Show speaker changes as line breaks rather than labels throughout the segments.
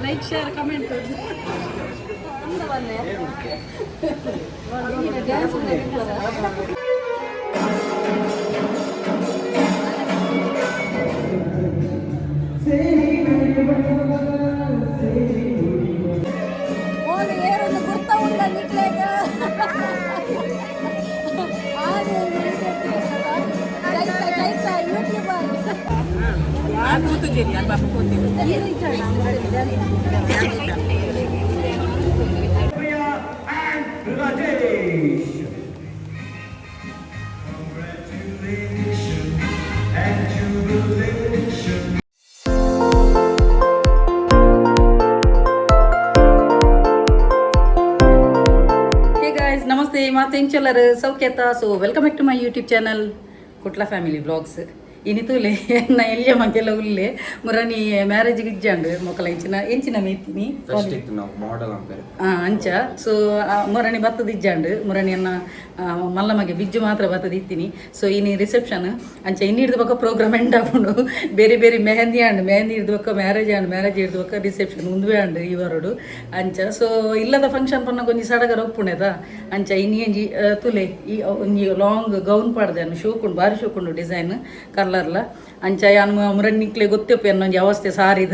Like share comment.
Priya and Rajesh. Congratulations and jubilation.
Hey guys, namaste. ಮಾತೆಂಚಲರ್ ಸೌಖ್ಯತ? So welcome back to my YouTube channel, Kutla family vlogs. ಇನಿ ತೂಲೆ, ಎನ್ನ ಎಲ್ಯ ಮಗೆಲ್ಲ ಉಲ್ಲೆ. ಮುರನಿ marriage ಇಜ್ಜಾಂಡ್. ಮೊಕಲ ಇಂಚಿನ ಎಂಚಿನ ಮೀತಿನಿ?
First ಇತ್ತು, ನಾವು ಮಾಡಲ್ ಅಂತಾರೆ.
ಅಂಚ. ಸೊ ಮುರಣಿ ಬತ್ತದ ಇಜ್ಜಾಂಡ್. ಮುರಣಿಯನ್ನ ಮಲ್ಲ ಮಗೆ ಬಿಜ್ಜು ಮಾತ್ರ ಬತ್ತದ ಇತ್ತೀನಿ. ಸೊ ಇನಿ ರಿಸೆಪ್ಷನ್. ಅಂಚ ಇನ್ನಿಡ್ದು ಬೊಕ್ಕ ಪ್ರೋಗ್ರಾಮ್ ಎಂಡ್ ಆಪುಂಡು. ಬೇರೆ ಬೇರೆ ಮೆಹಂದಿ ಆಂಡ್, ಮೆಹಂದಿ ಹಿಡ್ದು ಬೊಕ್ಕ ಮ್ಯಾರೇಜ್ ಆಂಡ್, ಮ್ಯಾರೇಜ್ ಹಿಡ್ದು ಬೊಕ್ಕ ರಿಸೆಪ್ಷನ್ ಉಂದುವೆ ಆಂಡ್ ಈ ವಾರಡು. ಅಂಚ. ಸೊ ಇಲ್ಲದ ಫಂಕ್ಷನ್ ಪನ್ನ ಒಂಜಿ ಸಡಗರ ಒಪ್ಪುಣೆದ. ಅಂಚ ಇನಿ ಒಂಜಿ ತುಲೆ, ಈ ಒಂಜಿ ಲಾಂಗ್ ಗೌನ್ ಪಾಡ್ದೆ. ಶೋಕುಂಡು, ಬಾರಿ ಶೋಕುಂಡು ಡಿಸೈನ್ ಕಲರ್ಲ. ಅಂಚ ಯಾನ್ ಮುರನ್ ನಿಕ್ಲೆ ಗೊತ್ತೇಪ ಎನ್ನೊಂಜಿ ಅವಸ್ಥೆ ಸಾರಿದ.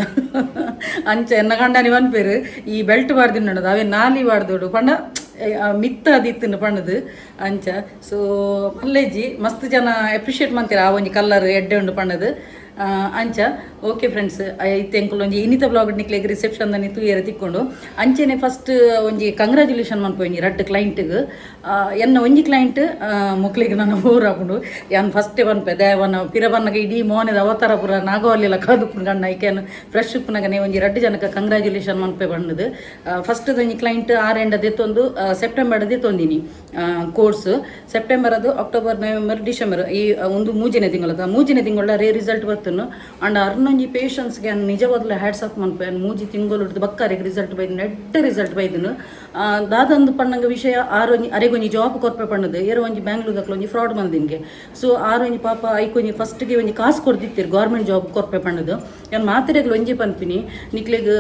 ಅಂಚ ಎನ್ನ ಗಂಡನಿ ಪನ್ಪೇರು, ಈ ಬೆಲ್ಟ್ ಬಾರ್ದಿನ್ನೋದು ಅವೇ ನಾಲಿ ಬಾರ್ದೋಡು ಪಂಡ ಮಿತ್ತ ಅದಿತ್ತಿನ ಪಂಡದು. ಅಂಚ. ಸೊ ಮಲ್ಲೇಜಿ ಮಸ್ತ್ ಜನ ಅಪ್ರಿಷಿಯೇಟ್ ಮಂತೀರ, ಆ ಒಂಜಿ ಕಲ್ಲರ್ ಎಡ್ಡೆ ಉಂಡು ಪಂಡದು. ಅಂಚ. ಓಕೆ ಫ್ರೆಂಡ್ಸ್, ಇತ್ತೆ ಎಂಕುಲು ಒಂಜಿ ಇನ್ನಿತ ಬ್ಲಾಗ್ ನಿಕ್ಲೆಗ್ ರಿಸೆಪ್ಷನ್ దని ತೂಯರೆ ತಿಕ್ಕೊಂಡು. ಅಂಚೆನೆ ಫಸ್ಟ್ ಒಂಜಿ ಕಂಗ್ರ್ಯಾಚುಲೇಷನ್ ಮನ್ಪು ಒಂಜಿ ರಡ್ಡ್ ಕ್ಲೈಂಟ್ಗ್. ಎನ್ನ ಒಂಜಿ ಕ್ಲೈಂಟ್ ಮೊಕ್ಲೆಗ್ ನನ್ನ ಊರು ಆಪುಂಡು. ಯಾನ್ ಫಸ್ಟೇ ಪನ್ಪೆ, ದೇವನ ಪಿರ ಬನ್ನಗ ಇಡೀ ಮೋನೆದ ಅವತಾರ ಪುರ ನಾಗವಲ್ಲಿಲ ಕಾದುಪ್ಪುನ ಗಣ್ಣ. ಐಕೆನ್ ಫ್ರೆಶ್ ಉಪ್ಪುನಗನೆ ಒಂಜಿ ರಡ್ಡ್ ಜನಕ್ಕೆ ಕಂಗ್ರ್ಯಾಚುಲೇಷನ್ ಮನ್ಪೆ ಬಂದದು. ಫಸ್ಟ್ ಒಂಜಿ ಕ್ಲೈಂಟ್ ಆರ್ ಎಂಡ ದೆತ್ತೊಂದು ಸೆಪ್ಟೆಂಬರ್ ದೆತ್ತೊಂದಿನಿ ಕೋರ್ಸ್. ಸೆಪ್ಟೆಂಬರ್ ಅದು ಅಕ್ಟೋಬರ್, ನವೆಂಬರ್, ಡಿಸೆಂಬರ್, ಈ ಒಂದು ಮೂಜನೇ ತಿಂಗಳ, ಮೂಜನೇ ತಿಂಗಳ ರೇ ರಿಸಲ್ಟ್ ಬರ್ತನು. ಅಂಡ್ ಅರ್ನೊಂಜಿ ಪೇಷನ್ಸ್ಗೆ ನಿಜವಾಗ್ಲೂ ಹ್ಯಾಟ್ಸ್ ಆಫ್ ಮನ್ಪೆ. 3 ತಿಂಗಳು ಬಕ್ಕಾರಿಗೆ ರಿಸಲ್ಟ್ ಬೈದನು, ಎಡ್ಡೆ ರಿಸಲ್ಟ್ ಬೈದನು. ದಾದಂದು ಪಣ್ಣಂಗ ವಿಷಯ, ಆರೊಂಜಿ ಅರೆಗೊಂಜಿ ಜಾಬ್ ಕೊರ್ಪೆ ಪಣ್ಣದು. ಏರೋ ಒಂಜಿ ಬ್ಯಾಂಗ್ಳೂರ್ ದಕ್ಲ ಒಂಜಿ ಫ್ರಾಡ್ ಮಂದಿನ್ಗೆ. ಸೊ ಆರೊಂಜಿ ಪಾಪ ಐಕೊಂಜಿ ಫಸ್ಟ್ಗೆ ಒಂಜಿ ಕಾಸು ಕೊರ್ದಿತ್ತೀರು, ಗೌರ್ಮೆಂಟ್ ಜಾಬ್ ಕೊರ್ಪೆ ಪಣ್ಣದು. ಯಾನ್ ಮಾತೆರೆಗ್ಲ ಒಂಜಿ ಪನ್ಪಿನಿ, ನಿಕ್ಲೆಗ್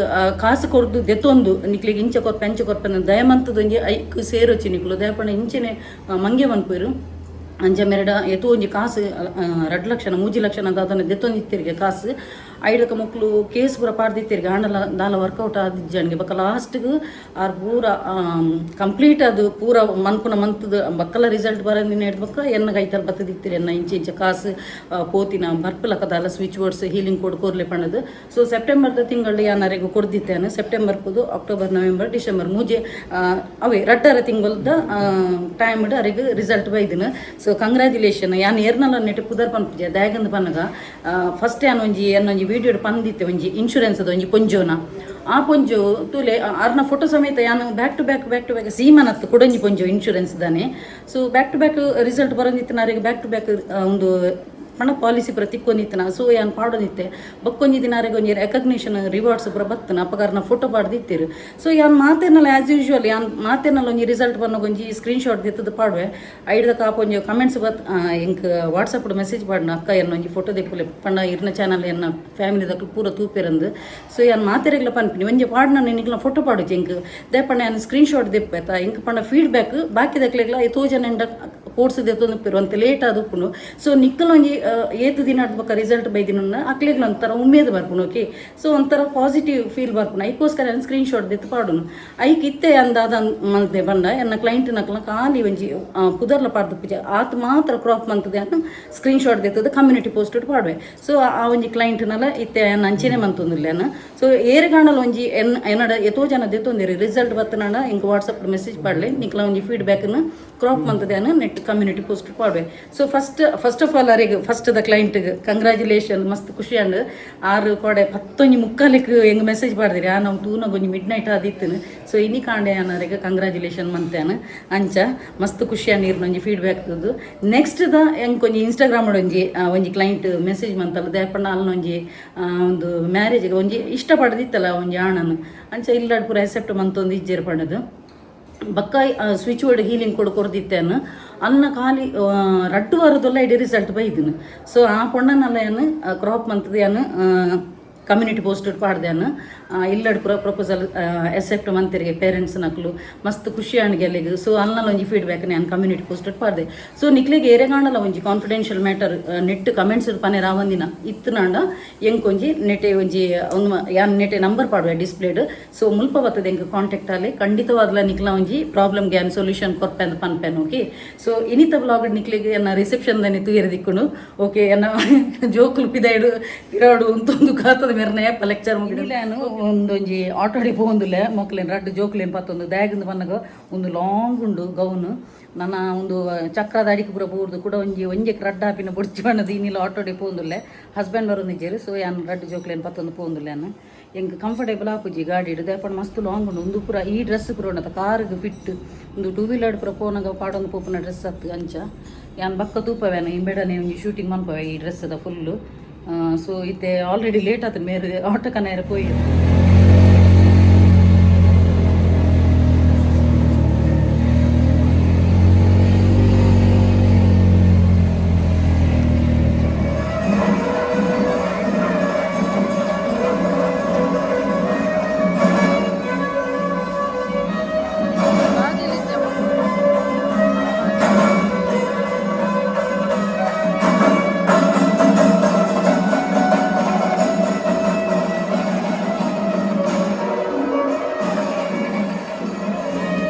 ಕಾಸು ಕೊರ್ದು ದೆತ್ತೊಂದು ನಿಕ್ಲೆಗ್ ಇಂಚ ಕೊರ್ಪೆ ಅಂಚ ಕೊರ್ಪೆ ದಯಮಂತದ ಒಂಜಿ ಐಕ್ ಸೇರೊಚ್ಚಿ ನಿಕ್ಲು. ದಯಪಂಡ ಇಂಚೆನೆ ಮಂಗೆ ಮನ್ಪೇರು. ಅಂಚ ಮೆರಡ ಏತೋ ಒಂಜಿ ಕಾಸು 2 ಲಕ್ಷನ 3 ಲಕ್ಷನ ದಾದನ ದೆತ್ತೊಂದಿತ್ತಿರಿಗೆ ಕಾಸು. ಐಡಕ ಮಕ್ಕಳು ಕೇಸ್ ಪೂರ ಪಾಡ್ದಿತ್ತಿರಿಗೆ. ಆಂಡಲ ದಾಲ ವರ್ಕೌಟ್ ಆದಿಜ್ಜಾನ್ಗೆ. ಬೊಕ್ಕ ಲಾಸ್ಟ್ಗ್ ಆರ್ ಪೂರ ಕಂಪ್ಲೀಟ್ ಅದು ಪೂರ ಮನ್ಪುನ ಮಂತದ ಬಕ್ಕಲ ರಿಸಲ್ಟ್ ಬರಂದಿನ ಹಿಡ್ದು ಬೊಕ್ಕ ಎನ್ನ ಕೈತಲ್ ಬತ್ತದಿತ್ತಿರಿ, ಎನ್ನ ಇಂಚ ಇಂಚ ಕಾಸು ಪೋತಿನ ಬರ್ಪಲಕ ದಾಲ ಸ್ವಿಚ್ ವರ್ಡ್ಸ್ ಹೀಲಿಂಗ್ ಕೋಡ್ ಕೊರ್ಲೆ ಪಣ್ಣದು. ಸೊ ಸೆಪ್ಟೆಂಬರ್ದ ತಿಂಗಳು ಯಾನರೆಗ್ ಕೊರ್ದಿತ್ತೇನೆ. ಸೆಪ್ಟೆಂಬರ್ ಪುದು ಅಕ್ಟೋಬರ್, ನವೆಂಬರ್, ಡಿಸೆಂಬರ್, ಮೂಜೆ ಅವೇ 2.5 ತಿಂಗಳದ ಟೈಮ್ ಅರೆಗ್ ರಿಸಲ್ಟ್ ಬೈದಿನ. ಸೊ ಕಂಗ್ರ್ಯಾಚುಲೇಷನ್. ಯಾನ್ ಏರ್ನಲ ನೆಟ್ ಪುದರ್ ಪನ್ಪುಜೆ. ದಾಯಗಂದ್ ಪನ್ನಗ ಫಸ್ಟ್ ಯಾನ್ ಒಂಜಿ ಎನ್ನೊಂಜಿ ವೀಡಿಯೋ ಪಂದಿತ್ತೆ, ಒಂಜಿ ಇನ್ಶೂರೆನ್ಸ್ ಒಂಜಿ ಪೊಂಜೋನ. ಆ ಪೊಂಜು ತೂಲೆ, ಅರ್ನ ಫೋಟೋ ಸಮೇತ ಯಾನ್ back to back, back to back ಸೀಮನತ್ತು ಕುಡೊಂಜಿ ಪೊಂಜು ಇನ್ಶೂರೆನ್ಸ್ ದಾನೆ. So back to back result ಬರೋದಿತ್ತು ಅರೆಗ್. Back to back ಒಂದು ಪಣ ಪಾಲಿಸಿ ಪೂರ ತಿಕ್ಕೊಂದಿತ್ತನ. ಸೊ ಯಾನ್ ಪಾಡೊಂದಿತ್ತೆ. ಬೊಕ್ಕೊಂಜಿ ದಿನ ಅರೆಗ್ ಒಂಜಿ ರೆಕಗ್ನಿಷನ್ ರಿವಾರ್ಡ್ಸ್ ಪೂರ ಬತ್ತನ. ಅಪಗಾರ್ನ ಫೋಟೋ ಪಾಡ್ದಿತ್ತೀರು. ಸೊ ಯಾನ್ ಮಾತೆರ್ನಲ ಆ್ಯಸ್ ಯೂಶುವಲ್ ಯಾನ್ ಮಾತೆರ್ನಲ ಒಂಜಿ ರಿಸಲ್ಟ್ ಬನ್ನಗ ಒಂಜಿ ಸ್ಕ್ರೀನ್ ಶಾಟ್ ದೆತ್ತದು ಪಾಡುವೆ. ಐಡ್ದ ಕಾಪ ಒಂಜಿ ಕಮೆಂಟ್ಸ್ ಬತ್ ಎಂಕ್ ವಾಟ್ಸಪ್ ಮೆಸೇಜ್ ಪಾಡ್ನ, ಅಕ್ಕ ಎನ್ನ ಒಂಜಿ ಫೋಟೋ ದೆಪ್ಪುಲೆ ಪಂಡ ಇರ್ನ ಚಾನಲ್ ಎನ್ನ ಫ್ಯಾಮಿಲಿ ದಕ್ಲು ಪೂರ ತೂಪೆರಂದು. ಸೊ ಯಾನ್ ಮಾತೆರೆಗ್ಲ ಪನ್ಪಿನಿ, ಒಂಜಿ ಪಾಡ್ನ ನಿಕ್ಲ ಫೋಟೋ ಪಾಡುಚಿ ಎಂಕ್. ದಾಯೆ ಯಾನ್ ಸ್ಕ್ರೀನ್ ಶಾಟ್ ದೆಪ್ಪೆ ಎಂಕ್ ಪಂಡ ಫೀಡ್ಬ್ಯಾಕ್ ಬಾಕಿ ದಕ್ಲೆಗ್ಲ. ಏತೋ ಜನ ಎಂಡ ಕೋರ್ಸ್ ದೆತ್ತೊಂದು ಅಂತ ಲೇಟ್ ಆದುಪ್ಪುಂಡು. ಸೊ ನಿಕ್ಕಲ್ ಒಂಜಿ ಏತ್ ದಿನ ಬೊಕ್ಕ ರಿಸಲ್ಟ್ ಬೈದಿನ ಅಕ್ಲೆಗ್ಲ ಒಂಥರ ಉಮೇದ್ ಬರ್ಪುಂಡು. ಓಕೆ, ಸೊ ಒಂಥರ ಪಾಸಿಟಿವ್ ಫೀಲ್ ಬರ್ಪುಂಡು. ಐಕೋಸ್ಕರ ಯಾನ್ ಸ್ಕ್ರೀನ್ ಶಾಟ್ ದೆತ್ತು ಪಾಡುನು. ಐಕ್ ಇತ್ತೆ ಅಂದಾದ ಮಲ್ತೆ ಪಂಡ, ಎನ್ನ ಕ್ಲೈಂಟ್ ನಕ್ಲ ಖಾಲಿ ಒಂಜಿ ಪುದರ್ಲ ಪಾಡ್ದು ಪೂಜೆ ಆತ್ ಮಾತ್ರ ಕ್ರಾಪ್ ಮಂತದೆ ಅನ್ನ ಸ್ಕ್ರೀನ್ ಶಾಟ್ ದೆತ್ತದು ಕಮ್ಯುನಿಟಿ ಪೋಸ್ಟ್ ಪಾಡುವೆ. ಸೊ ಆ ಒಂಜಿ ಕ್ಲೈಂಟ್ನಲ ಇತ್ತೆ ಯಾನ್ ಅಂಚೆನೆ ಮಂತೊಂದುಲ್ಲೆ ಯಾನ್. ಸೊ ಏರೆಗಾಂಡಲ ಒಂಜಿ ಎನ್ ಎನ್ನಡ ಏತೋ ಜನ ದೆತ್ತೊಂದಿರಿ, ರಿಸಲ್ಟ್ ಬತ್ತನಾಂಡ ಎಂಕ್ ವಾಟ್ಸಪ್ ಮೆಸೇಜ್ ಪಾಡ್ಲೆ. ನಿಕ್ಲ ಒಂಜಿ ಫೀಡ್ಬ್ಯಾಕ್ನ ಕ್ರಾಪ್ ಮಂತದೆ ಅನ್ನ ನೆಟ್ ಕಮ್ಯುನಿಟಿ ಪೋಸ್ಟ್ ಪಾಡ್ವೆ. So first first of all ಅರೆಗ್, first the ಕ್ಲೈಂಟ್ಗೆ ಕಂಗ್ರ್ಯಾಚುಲೇಷನ್. ಮಸ್ತ್ ಖುಷಿ ಅಂಡ್. ಆರು ಕೊಡೆ 10:45ಕ್ಕೆ ಎಂಗ್ ಮೆಸೇಜ್ ಪಾಡ್ದಿರಿ. ಆ ನಾವು ತೂನ ಒಂಜಿ ಮಿಡ್ ನೈಟ್ ಆದಿತ್ತನು. ಸೊ ಇನಿ ಕಾಂಡೆ ಅನರೆಗ್ ಕಂಗ್ರ್ಯಾಚುಲೇಷನ್ ಮಂತೇನು. ಅಂಚ ಮಸ್ತ್ ಖುಷಿ ನೀರ್ನ ಒಂಜಿ ಫೀಡ್ಬ್ಯಾಕ್ ತೂದು. ನೆಕ್ಸ್ಟ್ ದ ಎಂಕ್ ಒಂಜಿ ಇನ್ಸ್ಟಾಗ್ರಾಮ್ ಒಂಜಿ ಒಂಜಿ ಕ್ಲೈಂಟ್ ಮೆಸೇಜ್ ಮಂತಲ್ಲ. ದಾಯೆಪಂಡ ಅಲ್ನ ಒಂಜಿ ಒಂದು ಮ್ಯಾರೇಜ್ಗೆ ಒಂಜಿ ಇಷ್ಟ ಪಡೆದಿತ್ತಲ್ಲ ಒಂಜಿ ಆಣನು. ಅಂಚ ಇಲ್ಲಡ್ ಪೂರ ಎಸೆಪ್ಟ್ ಮಂತೊಂದು ಇಜ್ಜೆರ್ ಪಂಡದು. ಬಕ್ಕ ಸ್ವಿಚ್ ವರ್ಡ್ ಹೀಲಿಂಗ್ ಕೊಡು ಕೊರ್ದಿತ್ತೇನು. ಅನ್ನ ಖಾಲಿ 2 ವಾರದಲ್ಲ ಇಡೀ ರಿಸಲ್ಟ್ ಬೈದಿನ. ಸೊ ಆ ಪೊಣ್ಣನಲ್ಲ ಏನು ಕ್ರಾಪ್ ಮಂತದ ಏನು ಕಮ್ಯುನಿಟಿ ಪೋಸ್ಟ್ ಪಾಡ್ದೇನು. ಇಲ್ಲಡ್ ಪೂರ ಪ್ರಪೋಸಲ್ ಎಸೆಪ್ಟ್ ಮಂತಿರಿಗೆ ಪೇರೆಂಟ್ಸ್ ನಕ್ಲು. ಮಸ್ತ್ ಖುಷಿ ಅಣ್ಗೆಲ್ಲಿಗೆ. ಸೊ ಅಲ್ನಲ್ಲ ಒಂಜಿ ಫೀಡ್ಬ್ಯಾಕ್ ನಾನು ಕಮ್ಯುನಿಟಿ ಪೋಸ್ಟ್ ಪಾಡ್ದೆ. ಸೊ ನಿಕ್ಲೆಗ್ ಏರೆಗಾಂಡಲ ಒಂಜಿ ಕಾನ್ಫಿಡೆನ್ಷಿಯಲ್ ಮ್ಯಾಟರ್ ನೆಟ್ ಕಮೆಂಟ್ಸ್ ಪನೆ ರಾವಂದಿನ ಇತ್ತನಾಂಡ ಎಂಕ್ ಒಂಜಿ ನೆಟೆ ಒಂಜಿ ಒಂದು ಯಾನ್ ನೆಟೆ ನಂಬರ್ ಪಾಡುವೆ ಡಿಸ್ಪ್ಲೇಡ್. ಸೊ ಮುಲ್ಪ ಬರ್ತದೆ, ಎಂಕ್ ಕಾಂಟ್ಯಾಕ್ಟ್ ಅಲ್ಲಿ. ಖಂಡಿತವಾದ್ಲ ನಿಕ್ಲ ಒಂಜಿ ಪ್ರಾಬ್ಲಮ್ ಗ್ಯಾನ್ ಸೊಲ್ಯೂಷನ್ ಕೊರ್ಪೆ ಅಂತ ಪನ್ಪೆನ್. ಓಕೆ, ಸೊ ಇನಿತ ವ್ಲಾಗ್ ನಿಕ್ಲೆಗ್ ಎನ್ನ ರಿಸೆಪ್ಷನ್ ದನಿ ತೂಯೆರೆ ದಿಕ್ಕುಂಡು. ಓಕೆ, ಎನ್ನ ಜೋಕುಲು ಪಿದಾಯ್ಡು ಪಿರಾಡು ಉಂತೊಂದು ಕಾತದ ಮೆರ್ನ ಏಪ ಲೆಕ್ಚರ್ ಮುಗಿದಿಲ್ಲ. ನಾನು ಒಂದೊಂಜಿ ಆಟೋಡಿ ಪೋವೊಂದುಲ್ಲೆ. ಮೊಕ್ಲೇನ್ ರಡ್ಡ್ ಜೋಕುಲೇನ್ ಪತ್ತೊಂದು ದಾಯಗಂದು ಪನ್ನಗ ಒಂದು ಲಾಂಗ್ ಉಂಡು ಗೌನ್. ನನ್ನ ಒಂದು ಚಕ್ರದ ಅಡಿಕೆ ಪೂರ ಪೂರ್ದು ಕೂಡ ಒಂಜಿ ಒಂಜೆಕ್ ರಡ್ಡ್ ಆಪಿನ ಬೊಡ್ಚಿ ಬಣ್ಣದ. ಇನ್ನಿಲ್ಲ ಆಟೋಡಿ ಪೋವೊಂದುಲ್ಲೆ. ಹಸ್ಬೆಂಡ್ ಬರೋದಿಜ್ಜೆರ್. ಸೊ ಯಾನ್ ರಡ್ಡ್ ಜೋಕ್ಲೇನ್ ಪತ್ತೊಂದು ಪೋವೊಂದುಲ್ಲೆ. ಯಾನ್ ಎಂಕ್ ಕಂಫರ್ಟೇಬಲ್ ಆಪುಜಿ ಗಾಡಿ ದಾಯೆಪಂಡ ಮಸ್ತ್ ಲಾಂಗ್ ಉಂಡು. ಒಂದು ಪೂರ ಈ ಡ್ರೆಸ್ ಪೂರ ಉಂಡತ ಕಾರ್ಗ್ ಫಿಟ್. ಒಂದು ಟೂ ವೀಲರ್ ಪೂರ ಪೋನಗ ಪಾಡೊಂದು ಪೋಪುನ ಡ್ರೆಸ್ ಅತ್ತು. ಅಂಚ ಯಾನ್ ಬಕ್ಕ ತೂಪವೇನ ಇಂಬೆಡನೆ ಒಂಜಿ ಶೂಟಿಂಗ್ ಮನ್ಪವೆ ಈ ಡ್ರೆಸ್ದ ಫುಲ್ಲು. ಸೊ ಇತ್ತೆ ಆಲ್ರೆಡಿ ಲೇಟ್ ಆತು. ಮೇರೆ ಆಟೋ ಕನೇರ ಪೋಯಿ.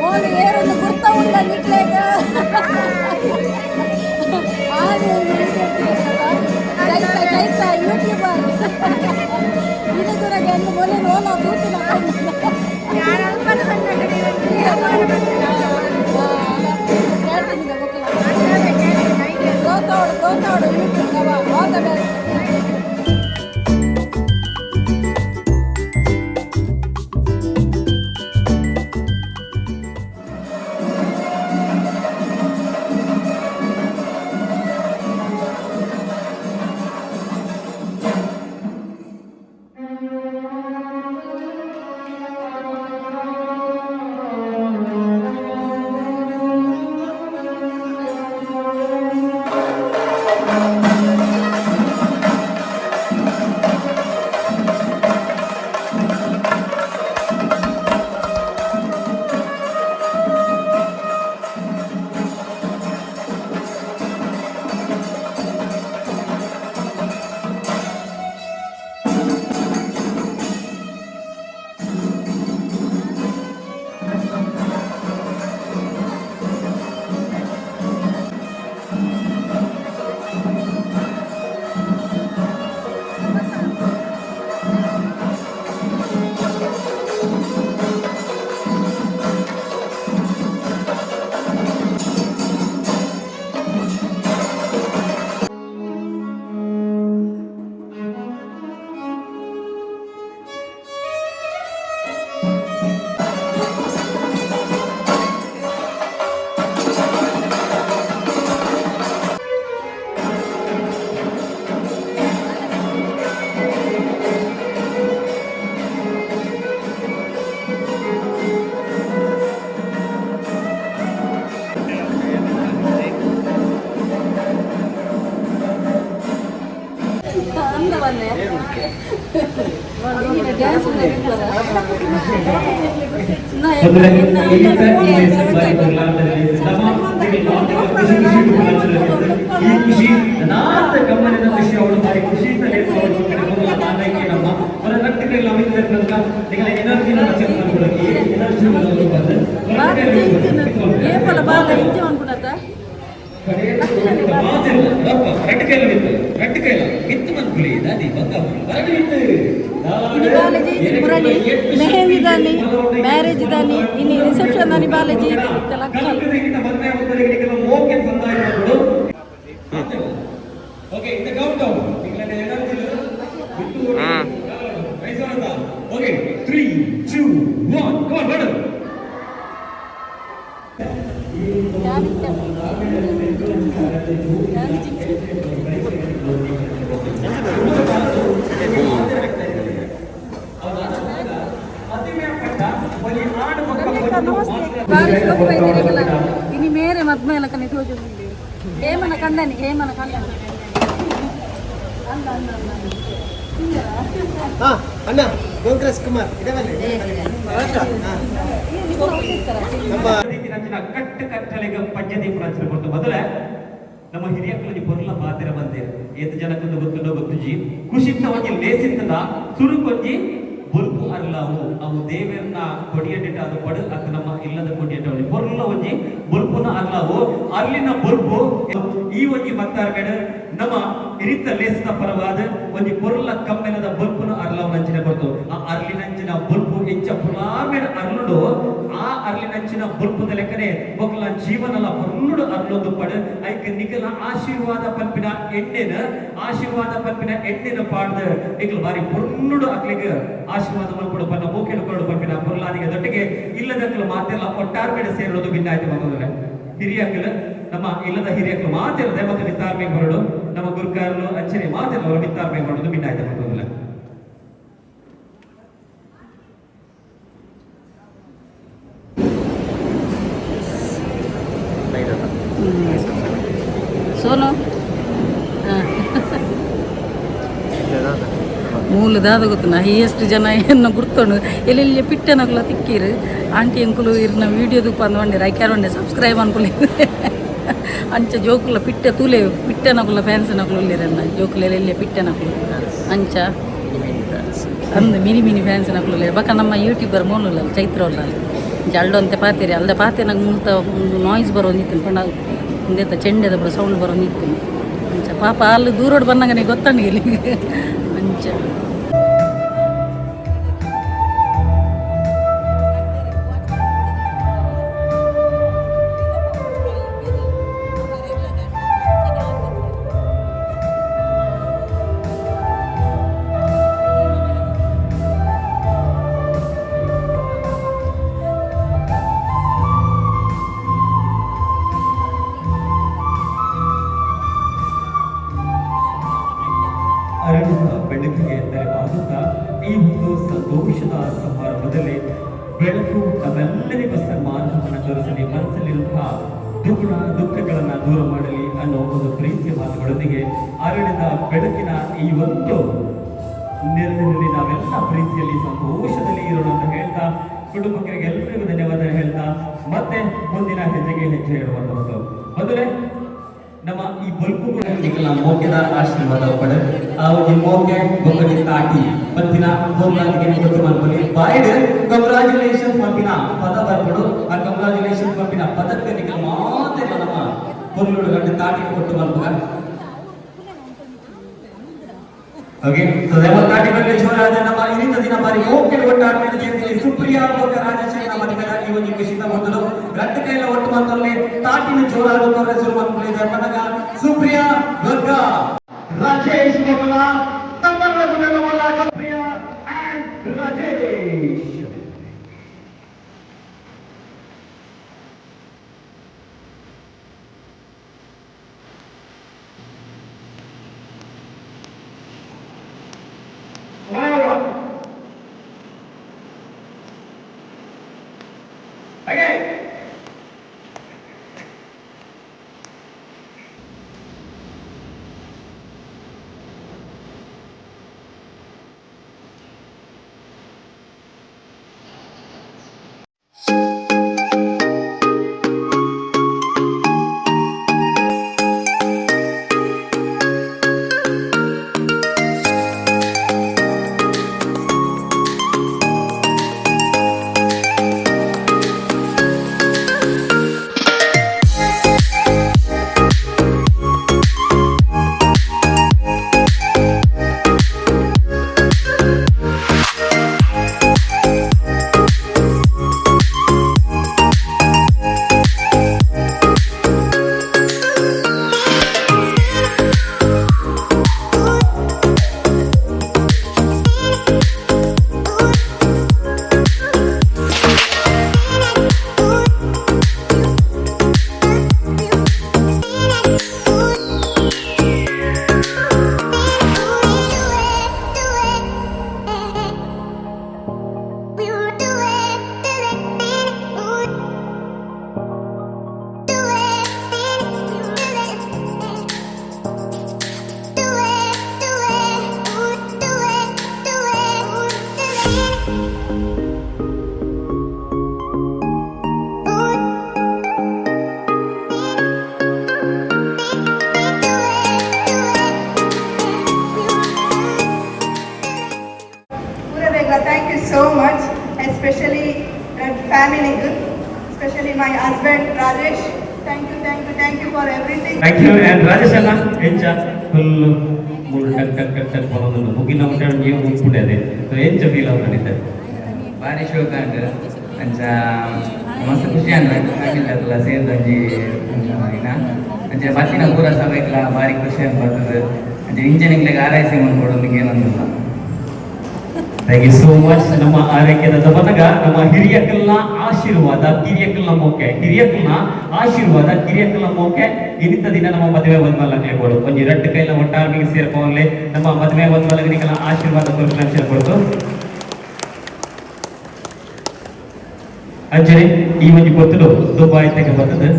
ಓಲು ಏರೊಂದು ಗುರ್ತ ಉಂಡ ನಿಕ್ಲೆಗ್? ಆನೆ ಚೈತ ಚೈತ ಯೂಟ್ಯೂಬರ್. ಇದು ದೂರಗೆ ಒಂದು ಮೊಲೆ ನೋಲ ತೂತಿನ. ಗೋತಾವಡು ಗೋತಾವಡು ಯೂಟ್ಯೂಬ್. All the best. ಅಂದ ಬಂದೆ. ಡ್ಯಾನ್ಸ್.
ಮೊದಲನೇ ಈ ಖುಷಿ ನಾತ ಗಮನದ ಖುಷಿ. ಅವಳು ಬಾರಿ ಖುಷಿ ನಮ್ಮ ಅವರ ರಕ್ತಗಳ ನಿಗಳ ಎನರ್ಜಿ ಎನರ್ಜಿ ಬಂದು.
ಏಪಲ ಬಾಲ ಇಂಚ ಅನ್కున్నత.
ರಟ್ಟು ಕೈಲ ಬಿತ್ತು, ರಟ್ಟು ಕೈಲ ಮಿತ್ತು ಮನ್ಪುಲಿ ದಾದಿ ಬಂಗ ಬರಡು ಬಿತ್ತು.
ಇನಿ ಬಾಲೆ ಜೈತಿ ಮುರಳಿ ಮೆಹಂದಿ ದಾನಿ, ಮ್ಯಾರೇಜ್ ದಾನಿ, ಇನಿ ರಿಸೆಪ್ಷನ್ ದಾನಿ ಬಾಲೆ ಜೈತಿ. ಲಕ್ಕಲ್.
ಓಕೆ ಇತ್ತೆ ಕೌಂಟ್ ಡೌನ್ ನಿಕ್ಲೆನ ಎನರ್ಜಿ ಬಿಟ್ಟು ಓಕೆ 3 2 1 ಕಮ್ ಆನ್ ಬಡು.
ಇನಿ ಮೇರೆ ಮದ್ಮೇಲ ಕನೆ ತೋಜು ಹೇಮನ ಕಂಡನಿ ಹೇಮನ ಕಂಡನಿ.
ಹಾ ಅಣ್ಣ, ಗೋಂಕ್ರಸ್ ಕುಮಾರ್ ಇದೆ ಬನ್ನಿ. ನಮ್ಮ
ನಂಚಿನ ಕಟ್ಟು ಕಟ್ಟಲೆಗ ಪಂಚದೀಪ ನಂಚಿನ ಕೊಡ್ತು. ಮೊದಲೇ ನಮ್ಮ ಹಿರಿಯಕ್ಕಲ್ಲಿ ಪೊರ್ಲ ಪಾತಿರ ಬಂದೆ ಏತ್ ಜನಕ್ಕೊಂದು ಗೊತ್ತುಂಡೋ ಗೊತ್ತುಜಿ. ಖುಷಿತ್ತ ಒಂಜಿ ಲೇಸಿತ್ತದ ಸುರುಕೊಂಜಿ ಬೊಲ್ಪು ಅರ್ಲಾವು ಅವು ದೇವೆರ್ನ ಕೊಡಿಯಡಿಟ ಅದು ಪಡು ಅತ್ತ ನಮ್ಮ ಇಲ್ಲದ ಕೊಡಿಯಟ ಒಂಜಿ ಪೊರ್ಲ ಒಂಜಿ ಬೊಲ್ಪುನ ಅರ್ಲಾವು ಅರ್ಲಿನ ಬೊಲ್ಪು ಈ ಒಂಜಿ ಭಕ್ತಾರ್ಗಡು ನಮ್ಮ ಹಿರಿತ ಲೇಸಿದ ಪರವಾದ ಒಂಜಿ ಪೊರ್ಲ ಕಮ್ಮೆನದ ಬೊಲ್ಪುನ ಅರ್ಲಾವು ನಂಚಿನ ಕೊಡ್ತು. ಆ ಅರ್ಲಿನಂಚಿನ ಬೊಲ್ಪು ಎಂಚ ಪುಲಾರ್ಮೆನ ಅರ್ಲುಡು ಆ ಅರ್ಲಿನಂಚಿನ ಬೊಲ್ಪುದ ಲೆಕ್ಕನೆ ಮೊಕ್ಕಲ ಜೀವನಲ ಪೊರ್ಲುಡು ಅರ್ಲೊಂದು ಪಡು. ಐಕ್ ನಿಕಲ ಆಶೀರ್ವಾದ ಪನ್ಪಿನ ಎಣ್ಣೆನ ಆಶೀರ್ವಾದ ಪನ್ಪಿನ ಎಣ್ಣೆನ ಪಾಡ್ದು ನಿಕಲ್ ಬಾರಿ ಪೊರ್ಲುಡು ಅಕ್ಲಿಗೆ ಆಶೀರ್ವಾದ ಮಲ್ಪಡು ಪನ್ನ ಮೂಕೆಡು ಕೊರಡು ಪನ್ಪಿನ ಪೊರ್ಲಾದಿಗೆ ದೊಟ್ಟಿಗೆ ಇಲ್ಲದಕ್ಲು ಮಾತೆಲ್ಲ ಒಟ್ಟಾರ್ಮೇಲೆ ಸೇರೋದು ಭಿನ್ನಾಯ್ತು. ಮಗಂದ್ರೆ ಹಿರಿಯಕ್ಕಲು ನಮ್ಮ ಇಲ್ಲದ ಹಿರಿಯಕ್ಕಲು ಮಾತೆಲ್ಲ ಮತ್ತೆ ಮಿತ್ತಾರ್ಮೆ ಬರಡು ನಮ್ಮ ಗುರುಕಾರಲು ಅಂಚನೆ ಮಾತೆಲ್ಲ ಅವರು ಮಿತ್ತಾರ್ಮೆ ಬರೋದು ಭಿನ್ನಾಯ್ತು ಮಗಂದ್ರೆ.
ಸೋನು ಮೂಲದಾದ ಗೊತ್ತು ಹೈಯೆಸ್ಟ್ ಜನ ಎನ್ನ ಗುರ್ತೋಣು ಎಲ್ಲೆಲ್ಲಿ ಪಿಟ್ಟನಕುಲ ತಿಕ್ಕೀರು ಆಂಟಿ ಅಂಕುಲು ಇರ್ನ ವೀಡಿಯೋ ದೂಪ ಅಂದ್ వండి ಐಕ್ಯಾರ వండి ಸಬ್ಸ್ಕ್ರೈಬ್ ಅನ್ಕುಲಿ ಅಂಚ ಜೋಕುಲ ಪಿಟ್ಟ ತೂಲೆ ಪಿಟ್ಟನಕುಲ ಫ್ಯಾನ್ಸ್ ನಕುಲು ಉಲ್ಲೇರನ್ನ ಜೋಕುಲ ಎಲ್ಲೆಲ್ಲಿ ಪಿಟ್ಟನಕುಲು ಅಂಚ ಅಂದ್ ಮಿನಿ ಮಿನಿ ಫ್ಯಾನ್ಸ್ ನಕುಲು ಉಲ್ಲೇರು. ಬಕ ನಮ್ಮ ಯೂಟ್ಯೂಬರ್ ಮೋನುಲ್ಲ ಚೈತ್ರ ಉಲ್ಲ ಅಂಚ ಅಲ್ಡೊಂತೆ ಪಾತೆರಿ ಅಲ್ದ ಪಾತೆ ನಂಗೆ ಮುಲ್ತ ನಾಯ್ಸ್ ಬರೋಂದಿತ್ತು ಪಂಡ ಉಂದೆತ್ತ ಚೆಂಡೆದ ಪೂರ ಸೌಂಡ್ ಬರೋಂದಿತ್ತು. ಅಂಚ ಪಾಪ ಅಲ್ಲಿ ದೂರೋಡು ಬಂದಾಗ ಗೊತ್ತಂಡು ಇಲ್ಲಿ ಅಂಚ.
ಅರಳಿದ ಬೆಳಕಿಗೆ ತೆರೆವಾಗುತ್ತಾ ಈ ಒಂದು ಸಂತೋಷದ ಸಮಾರಂಭದಲ್ಲಿ ಬೆಳಕು ನಮ್ಮೆಲ್ಲರಿಗೂ ಸನ್ಮಾನವನ್ನು ತೋರಿಸಲಿ, ಮನಸ್ಸಲ್ಲಿರುವಂತಹ ದುಗುಣ ದುಃಖಗಳನ್ನು ದೂರ ಮಾಡಲಿ ಅನ್ನೋ ಒಂದು ಪ್ರೀತಿಯ ಮಾತುಗಳೊಂದಿಗೆ ಅರಳಿದ ಬೆಳಕಿನ ಈ ಒಂದು ನೆರಳಿನಲ್ಲಿ ನಾವೆಲ್ಲ ಪ್ರೀತಿಯಲ್ಲಿ ಸಂತೋಷದಲ್ಲಿ ಇರೋಣ ಅಂತ ಹೇಳ್ತಾ ಕುಟುಂಬಕರಿಗೆ ಎಲ್ಲರಿಗೂ ಧನ್ಯವಾದ ಹೇಳ್ತಾ ಮತ್ತೆ ಮುಂದಿನ ಹೆಜ್ಜೆಗೆ ಹೆಜ್ಜೆ ಇಡುವಂತಹದ್ದು. ಮೊದಲೇ ನಮ್ಮ ಈ ಬಲ್ಪುಗಳು ನಿಖಲ ಮೋಕೆದ ಆಶೀರ್ವಾದ ಪಡೆ ಆ ಒಂದು ಮೋಕೆ ಬೊಕ್ಕಡಿ ತಾಟಿ ಪಂಪಿನ ಪೂರ್ಣಾದಿಗೆ ಗೊತ್ತು ಮನ್ಪುಲಿ ಬಾಯ್ಡ್ ಕಂಗ್ರಾಚುಲೇಷನ್ ಪಂಪಿನ ಪದ ಬರ್ಪಡು. ಆ ಕಂಗ್ರಾಚುಲೇಷನ್ ಪಂಪಿನ ಪದಕ್ಕೆ ನಿಖಲ ಮಾತೆಲ್ಲ ನಮ್ಮ ಪೊರ್ಲುಡು ಗಂಟೆ ತಾಟಿ ಕೊಟ್ಟು ಮನ್ಪುಗ. ಓಕೆ, ಸೊ ತಾಟಿ ಬಂದ್ರೆ ಜೋರಾದ ನಮ್ಮ ಇನ್ನಿಂದ ದಿನ ಬಾರಿ ಮೋಕೆ ಒಟ್ಟಾಡ್ಮೇಲೆ ಜಯಂತಿ ಸುಪ್ರಿಯಾ ಲೋಕ ರಾಜಶೇಖರ ಮದಿಗದ ಈ ಒಂದು ಖುಷಿತ ಮೊದಲು ರಟ್ಟು ಕೈಲ ಒಟ್ಟು ಮಾತಲ್ಲಿ ತಾಟಿನ ಜೋರಾದ ತೋರ ಶುರು ಮಾಡ್ಕೊಳ್ಳಿ. ಮನಗ ಸುಪ್ರಿಯಾ ಗರ್ಗ ರಾಜೇಶ್ ಮೊದಲ ತಮ್ಮನ್ನ ಗುಣವಲ್ಲ ಸುಪ್ರಿಯಾ ಅಂಡ್ ರಾಜೇಶ್. Okay.
ಫ್ಯಾಮಿಲಿಗೆ, specially my husband Rajesh, thank you, thank you, thank you for everything.
Thank you. And Rajesh ಅಣ್ಣ, ಎಂಚ ಫುಲ್ ಮೂರು ಟಕ್ ಟಕ್ ಟಕ್ ಟಕ್ ಬರೋದುಂಡು ಮುಗಿನ ಉಂಟು ನೀವು ಮುಗ್ಬಿಟ್ಟೆ ಅದೇ. ಸೊ ಎಂಚ ಫೀಲ್ ಅವ್ರು?
ಭಾರಿ ಶೋಕ ಅಂಡ್ ಅಂಚ ಮಸ್ತ್ ಖುಷಿ ಅಂದ ಫ್ಯಾಮಿಲಿ ಅಲ್ಲ ಸೇರ್ದು ಒಂಜಿ ಇನ್ನ ಅಂಚ ಬತ್ತಿನ ಪೂರ ಸಭೆಕ್ಲ ಭಾರಿ ಖುಷಿ ಅಂತ ಬರ್ತದೆ. ಅಂಚ engineering ಆರೈಸಿ ಮಾಡ್ಕೊಡೋದು ಏನಂದಿಲ್ಲ.
Thank you so much. ನಮ್ಮ ಆರೈಕೆದ ಬಂದಾಗ ನಮ್ಮ ಹಿರಿಯಕಲ್ನ ಆಶೀರ್ವಾದ ಕಿರಿಯಕಲ್ನ ಮೋಕೆ, ಹಿರಿಯಕಲ್ನ ಆಶೀರ್ವಾದ ಕಿರಿಯಕಲ್ನ ಮೋಕೆ. ಇನ್ನಿತ ದಿನ ನಮ್ಮ ಮದುವೆ ಬಂದ್ಮಲ್ಲ ಹೇಳ್ಬೋದು. ಒಂಜಿ ರಡ್ಡು ಕೈಲ ಒಟ್ಟಾರ್ಮಿಗೆ ಸೇರ್ಕೊಂಡ್ಲೆ ನಮ್ಮ ಮದುವೆ ಬಂದ್ಮಲ್ಲ ನಿಕಲ ಆಶೀರ್ವಾದ ಕೊರ್ಪಿನ ಸೇರ್ಕೊಳ್ತು. ಅಂಜನೆ ಈ ಒಂಜಿ ಗೊತ್ತಲು ದುಬಾಯ್ ತೆಗೆ ಬರ್ತದೆ.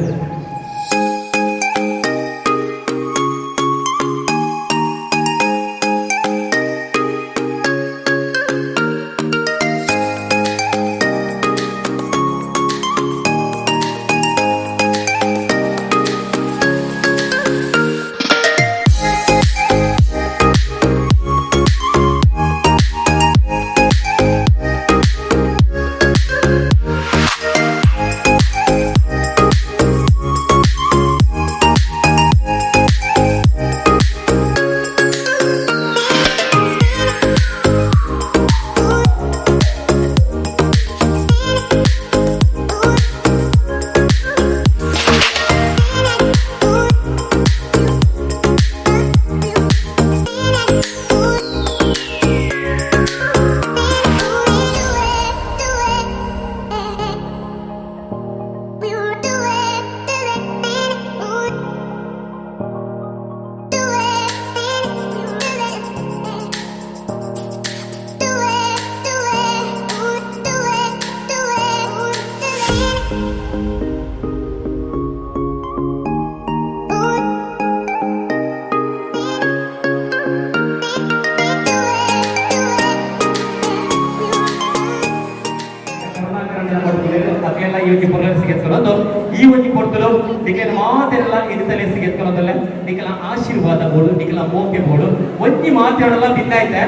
ಅದೆಲ್ಲ ಈ ಒಂಜಿ ಪೊರ್ಲ ಸಿಗೆತ್ಕೊಳ್ಳೋದು. ಈ ಒಂಜಿ ಪೊರ್ತುಲು ನಿಕಲ ಮಾತೆಲ್ಲ ಇದತಲೆ ಸಿಗೆತ್ಕೊಳ್ಳೋದಲ್ಲ. ನಿಕಲ ಆಶೀರ್ವಾದ ಬೋಡು, ನಿಕಲ ಮೋಕೆ ಬೋಡು. ಒಂಜಿ ಮಾತಾಡಲ್ಲ ಬಿದ್ದಾಯ್ತೆ,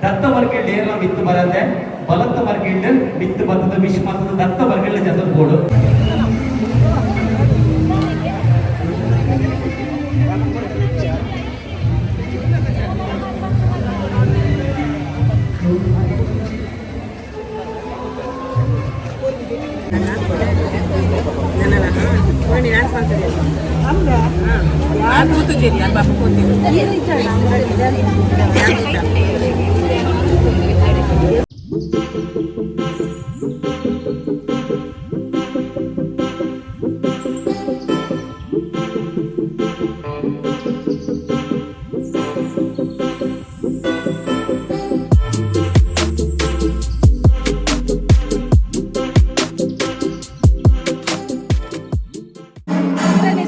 ದತ್ತ ವರ್ಗಿಲ್ಡ್ ಏರೆಲ್ಲ ಮಿತ್ತು ಬರತ್ತೆ, ಬಲತ್ತ ವರ್ಗಿಲ್ಡ್ ಮಿತ್ತು ಬತ್ತದ ವಿಶ್ ಮಾಡ್ತದ, ದತ್ತ ವರ್ಗಿಲ್ಡ್ ಜತದ ಬೋಡು.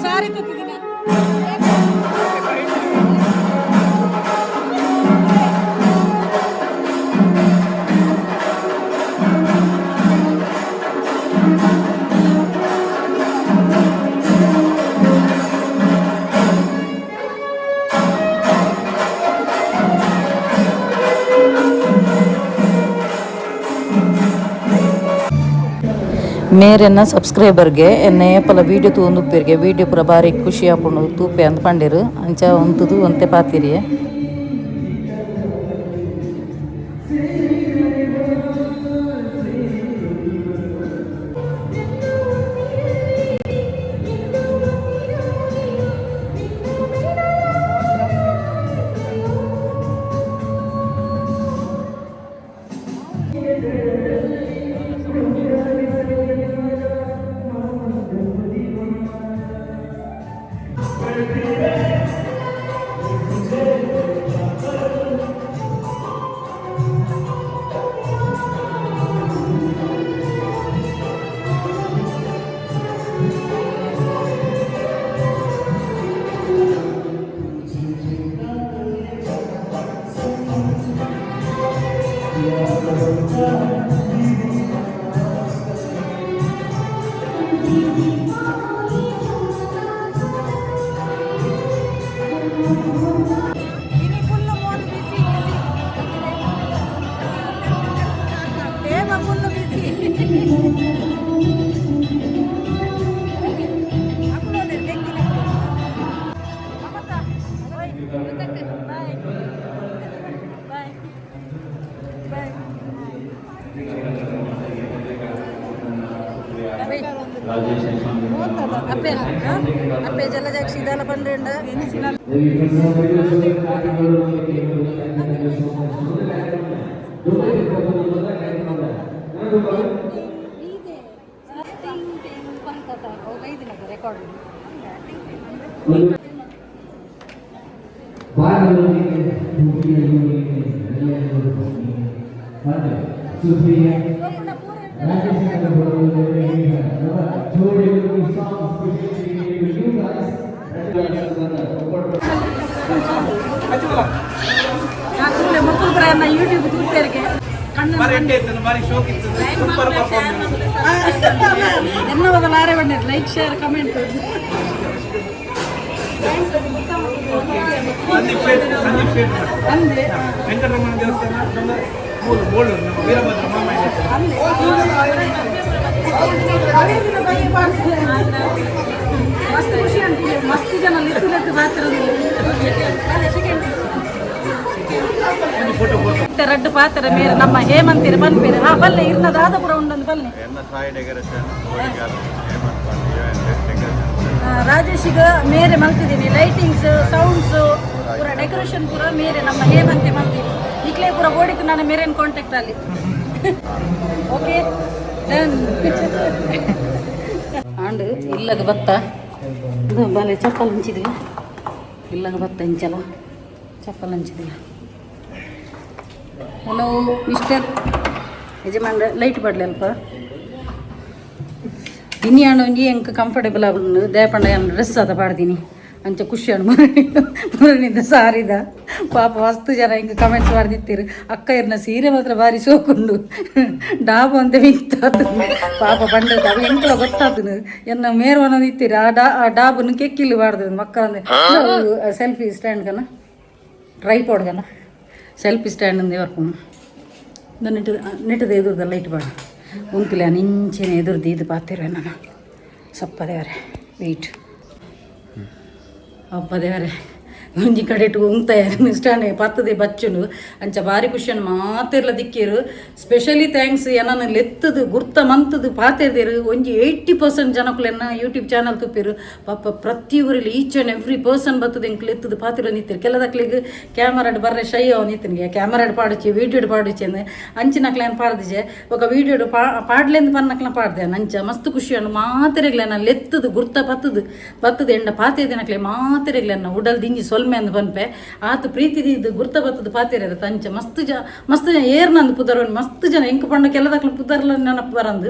ಸಾರಿ ತುತ್ತಿದಿನ.
ಮೇರೆನ್ನ ಸಬ್ಸ್ಕ್ರೈಬರ್ಗೆ ಎನ್ನ ಏಪಲ ವೀಡಿಯೋ ತೂಂದುಪ್ಪೇರಿಗೆ, ವೀಡಿಯೋ ಪೂರ ಬಾರಿ ಖುಷಿ ಆಪುಂಡು ತೂಪೆ ಅಂದ್ ಪಂಡೇರು. ಅಂಚ ಉಂತುದು ಒಂತೆ ಪಾತಿರಿಯೆ. ಅಪ್ಪೆ ಅಪ್ಪೆ ಜಲಜಾಕ್ಷಿ ದಾಲ ಪಂಡ್ರಂಡ. ರೆಕಾರ್ಡ್. ಮೊಕ್ಕಲು ಪ್ರಯಾಣ ಯೂಟ್ಯೂಬ್ ತೂಪೇರಿಗೆ. ಎನ್ನ ಬದಲು ಆರೆ ಬಂದಿರ್. Like, share, comment. ಅಂದೆ.
ವೆಂಕಟರಮಣ ದೇವಸ್ಥಾನ ಮೂರು ಬೋಳು ನಮ್ಮ ವೀರಭದ್ರ ಮಾಮ.
ಮಸ್ತ್ ಖುಷಿ ಅಂತಿದೆ. ಮಸ್ತ್ ಜನ ಲೆತ್ತು ಲೆತ್ತು ಬಾತಿರೋದಿಲ್ಲ. ರಡ್ಡು ಪಾತ್ರ ಮೇರೆ ನಮ್ಮ ಹೇಮಂತಿರ ಪನ್ಪೇರು. ಹಾ, ಬಲ್ಲೆ ಇರ್ನ ದಾದಪುರ ಉಂಡೊಂದು ಬಲ್ಲೆ.
ಎನ್ನ ಸಾಯಿ ಡೆಕೋರೇಷನ್ ಕೋಡಿಗಾರ್ ಹೇಮಂತ್ ಡೆಕೋರೇಷನ್.
ರಾಜೇಶಿಗ ಮೇರೆ ಮಲ್ತಿದ್ದೀನಿ. ಲೈಟಿಂಗ್ಸ್, ಸೌಂಡ್ಸ್, ಪೂರ ಡೆಕೋರೇಷನ್ ಪೂರ ಮೇರೆ ನಮ್ಮ ಹೇಮಂತೆ ಮಲ್ತೀನಿ. ನಿಕ್ಲೆ ಪೂರ ಬೋಡಿತು ನಾನು ಮೇರೇನ್ ಕಾಂಟ್ಯಾಕ್ಟ್ ಅಲ್ಲಿ. Okay, done. ಆಂಡ್ ಇಲ್ಲಗ ಬತ್ತ. ಇದು ಬಲೆ ಚಪ್ಪಲ್ ಹಂಚಿದ್ವಿ. ಇಲ್ಲಗ ಬತ್ತ ಇಂಚಲ ಚಪ್ಪಲ್ ಹಂಚಿದ್ವಿ. ಹಲೋ ಮಿಸ್ಟರ್ ಯಜಮಾನ್ರೆ, ಲೈಟ್ ಬಡ್ಲಿ ಅಲ್ಪ. ಇನ್ಯಾಣ ಒಂಜಿ ಎಂಕ್ ಕಂಫರ್ಟೇಬಲ್ ಆಪುಂಡು. ದೇಪಂಡ ಯಾನ್ ಡ್ರೆಸ್ ಆತ ಪಾಡ್ತೀನಿ. ಅಂಚ ಖುಷಿ ಆಂಡ್ ಮುರಣಿದ ಸಾರಿದ. ಪಾಪ ಮಸ್ತ್ ಜನ ಹಿಂಗೆ ಕಮೆಂಟ್ಸ್ ಮಾಡ್ದಿತ್ತೀರು, ಅಕ್ಕ ಇರ್ನ ಸೀರೆ ಮಾತ್ರ ಬಾರಿ ಸೋಕುಂಡು, ಡಾಬು ಅಂತ ಮಿತ್ತಾತು. ಪಾಪ ಪಂಡ ಅವು ಎಂಕ್ಲ ಗೊತ್ತಾತನು. ಎನ್ನ ಮೇರ್ವನ ಇತ್ತೀರಿ ಆ ಡಾಬುನು ಕೆಕ್ಕಿಲು ಬಾರ್ದು ಮಕ್ಕಳ. ಸೆಲ್ಫಿ ಸ್ಟ್ಯಾಂಡ್ ಕನ, ಟ್ರೈಪಾಡ್ ಕನ, ಸೆಲ್ಫಿ ಸ್ಟ್ಯಾಂಡ್ ಅಂದು ವರ್ಪುನು. ನೆಟ್ ನೆಟ್ಟದ ಎದುರ್ದ ಲೈಟ್ ಬಾಡ ಉಂತುಲೆ. ಇಂಚೆನೆ ಎದುರ್ದು ಇದು ಪಾತಿರುವೆ ನಾನು. ಸಪ್ಪ ದೇವರೇ, ವೆಯ್ಟ್. ಅಪ್ಪ ದೇವರೇ, ಒಂಜಿ ಕಡೆಟು ಉಂತ ಸ್ಟ್ಯಾಂಡ್ ಪತ್ತದೆ ಬಚ್ಚುನು. ಅಂಚ ಬಾರಿ ಖುಷಿಯನ್ನು ಮಾತೆರ್ಲ ದಿಕ್ಕೇರು. ಸ್ಪೆಷಲಿ thanks ಏನನ್ನ ಲೆತ್ತದು ಗುರ್ತ ಮಂತದು ಪಾತೆರ್ದೇರು. ಒಂಜಿ 80% ಜನಕುಲೆನ್ನ ಯೂಟ್ಯೂಬ್ ಚಾನಲ್ ತುಪ್ಪಿರು. ಪಾಪ ಪ್ರತಿ ಊರಲ್ಲಿ ಈಚ್ ಆ್ಯಂಡ್ ಎವ್ರಿ ಪರ್ಸನ್ ಬತ್ತದ ಎಂಕ್ ಲೆತ್ತದು ಪಾತಿರ ನಿತ್ತಿರು. ಕೆಲದಕ್ಲಿಗೆ ಕ್ಯಾಮರಾಡ್ ಬರ್ರೆ ಶೈ ಅವ ನಿತ್ತಿನಿಗೆ. ಕ್ಯಾಮರಾಡ್ ಪಾಡುಚಿ, ವೀಡಿಯೋಡ್ ಪಾಡುಚಿ ಅಂದ್ ಅಂಚಿನಕ್ಲೇನು ಪಾಡ್ದಿಜೆ. ఒక ವೀಡಿಯೋಡ್ ಪಾಡ್ಲೆಂದು ಪನ್ನಕ್ಲ ಪಾಡ್ದೆ. ಅಂಚ ಮಸ್ತ್ ಖುಷಿಯನ್ನು ಮಾತೆರೆಗ್ಲೆನ ಲೆತ್ತದು ಗುರ್ತ ಪತ್ತದು ಬತ್ತದ ಎಂಡ ಪಾತೆ ದಿನಕ್ಲೆ ಮಾತೆರೆಗ್ಲೆನ್ನ ಉಡಲ್ ದಿಂಜಿ ಸೊಲ್ಮೆ ಅಂದ್ ಪನ್ಪೆ. ಆತ ಪ್ರೀತಿ ಇದು ಗುರ್ತ ಬತ್ತದ ಪಾತೆರ ಅಂಚ ಮಸ್ತ್ ಜ ಮಸ್ತ್ ಜನ ಏರ್ನಂದು ಪುದರ್ ಮಸ್ತ್ ಜನ ಎಂಕ್ ಪಂಡ ಕೆಲದಕ್ಲ ಪುದರ್ಲ ನೆನಪು ಬರಂದು.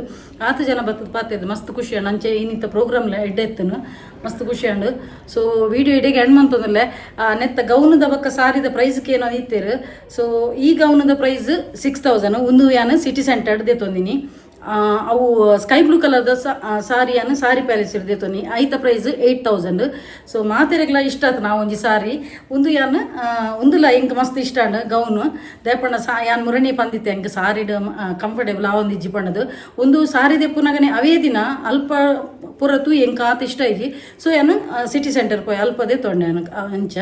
ಆತ ಜನ ಬತ್ತದ ಪಾತೆದ ಮಸ್ತ್ ಖುಷಿ ಅಂಡ್. ಅಂಚೆ ಇನ್ನಿತ್ತ ಪ್ರೋಗ್ರಾಮ್ ಎಡ್ಡೆ ಎತ್ತನು ಮಸ್ತ್ ಖುಷಿ ಅಂಡ್. ಸೊ ವಿಡಿಯೋ ಇಡೆಗೆ ಎಂಡ್ ಮಂತಂದ್ರೆ ನೆತ್ತ ಗೌನದ ಬಕ್ಕ ಸಾರಿದ ಪ್ರೈಸ್ಗೆ ಏನೋ ಇತ್ತೇರು. ಸೊ ಈ ಗೌನದ ಪ್ರೈಸ್ 6000. ಒಂದು ಯಾನ್ ಸಿಟಿ ಸೆಂಟರ್ ದೇತೊಂದಿನಿ. ಅವು ಸ್ಕೈ ಬ್ಲೂ ಕಲರ್ದ ಸಾರಿಯನ್ನು ಸಾರಿ ಪ್ಯಾಲೇಸ್ ಇರ್ದೇತೊನಿ. ಐತ ಪ್ರೈಸ್ 8000. ಸೊ ಮಾತೆರೆಗ್ಲ ಇಷ್ಟ ಆತು ನಾವು ಒಂಜಿ ಸಾರಿ. ಒಂದು ಯಾನ್ ಒಂದುಲ ಎಂಕ್ ಮಸ್ತ್ ಇಷ್ಟ ಅಂಡ್ ಗೌನ್. ದೇಪಣ್ಣ ಸಾ ಯಾನ್ ಮುರಣಿ ಪಂದಿತ್ತೆ ಎಂಕ್ ಸಾರಿಡ್ ಕಂಫರ್ಟೇಬಲ್ ಆ ಒಂದು ಇಜ್ಜಿ ಪಣ್ಣದು. ಒಂದು ಸಾರಿ ದೆಪ್ಪುನಗನೆ ಅವೇ ದಿನ ಅಲ್ಪ ಪುರತು ಎಂಕ್ ಆತ ಇಷ್ಟ ಇಜ್ಜಿ. ಸೊ ಯಾನ್ ಸಿಟಿ ಸೆಂಟರ್ ಪೋಯ್ ಅಲ್ಪದೇ ತೊಂಡೆ ಯಾನ್ ಅಂಚ.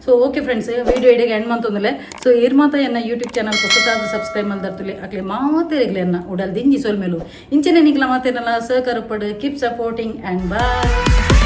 ಸೊ ಓಕೆ ಫ್ರೆಂಡ್ಸ್, ವಿಡಿಯೋ ಇಡೆಗೆ ಎಂಡ್ ಮಂತೊಂದುಲೆ. ಸೊ ಏರ್ ಮಾತ ಎನ್ನ ಯೂಟ್ಯೂಬ್ ಚಾನಲ್ ಹೊಸತಾದ ಸಬ್ಸ್ಕ್ರೈಬ್ ಮಲ್ದರ್ತುಲೆ ಅಕ್ಲೆ ಮಾತೆರೆಗ್ಲೆ ಎನ್ನ ಉಡಲ್ ದಿಂಜಿ ಸೊಲ್ಮೆಲು. ಇಂಚನೆ ನಿಕ್ಲ ಮಾತೇನಲ್ಲ ಸಹಕಾರ ಪಡು. Keep supporting and bye.